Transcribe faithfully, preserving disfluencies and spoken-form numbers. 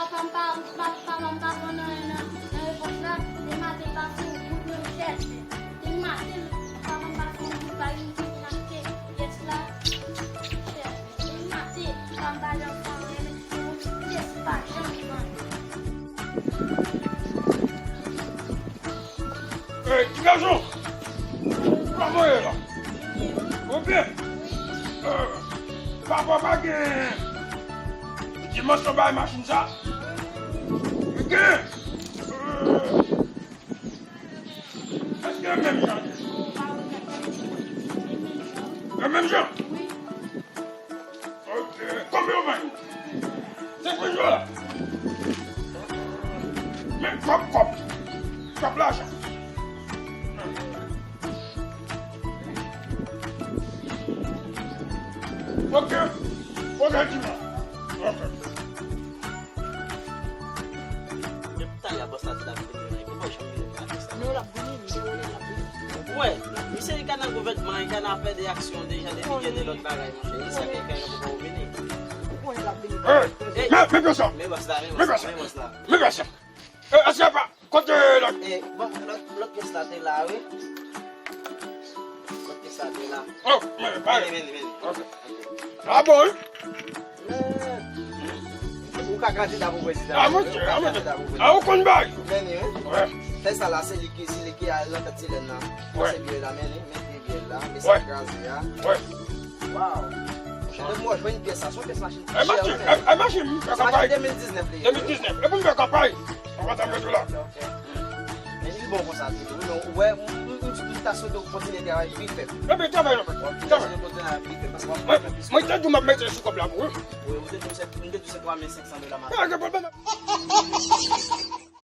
Papa m pa, pa, papa m pa konn anyen nan, nan repons la. Depi maten l pa fè yon goud menm chèche. Depi maten l, papa m pa fè yon goud, pa gen goud l achte pyès la. Depi maten, papa m pa janm fè anyen, menm yon pyès li pa janm vann. Ey, ti gason! Kòman w ye la? Ou byen? Eh, papa pa gen dimansyon bay machin sa? Li gen? Eh, èske e menm jan? E menm jan? Ok. Konbyen w vann? Senk mil dola. Men kòb, kòb. Kòb lajan. Ok. Ok, di mwen. Ok. Depi talè a bòs la di l ap vini la, epi bòs janm vini la, bòs la. Non, l ap vini, li di w l ap vini. Ou wè, misye li ka nan gouvènman, li ka nan afè de aksyon deja, depi gen de lòt bagay, monchè. Li sa ke kay la poko vini. Ou konnen l ap vini. Ey, men, men pye sa. Men bòs la, men bòs la, men bòs la. Men pye sa. Ey, èske pa, kote lòt? E, bon, lòt, lòt pyès la te la, wi. Lòt pyès la te la. Oh, men, men, men, men. Ok. A bon, wi. Ou ka kandida pou prezidan. A, monchè, a, monchè. A, ou konn bagay. Men li, wi. Wè. Fè sa la, se li ki, se li ki al nan tèt Silèn nan. Wè. Se biyè la, men li, men li biyè la, men sa kraze a. Wè. Waw. Monchè, depi mwen jwenn pyès sa, se yon pyès machin chè, wi, men. E machin, e, e machin, m fè kanpay. Machin de mil diznèf li ye. De mil diznèf. E pou m fè kanpay. Ou konprann sa m vle di w la? Ok, ok. Men li bon konsa tou, wi, men ou wè, m, m, m, m ta swete w kontinye travay pi fèb. Ebyen, travay nan fèt. Travay. Kontinye travay pi fèb, paske w ap pran plis. Mwen, mwen te di w m ap mete sou kòb la pou ou. Wi, ou te di w se, m te di w se twa mil senk san dola maten. Pa gen pwoblèm.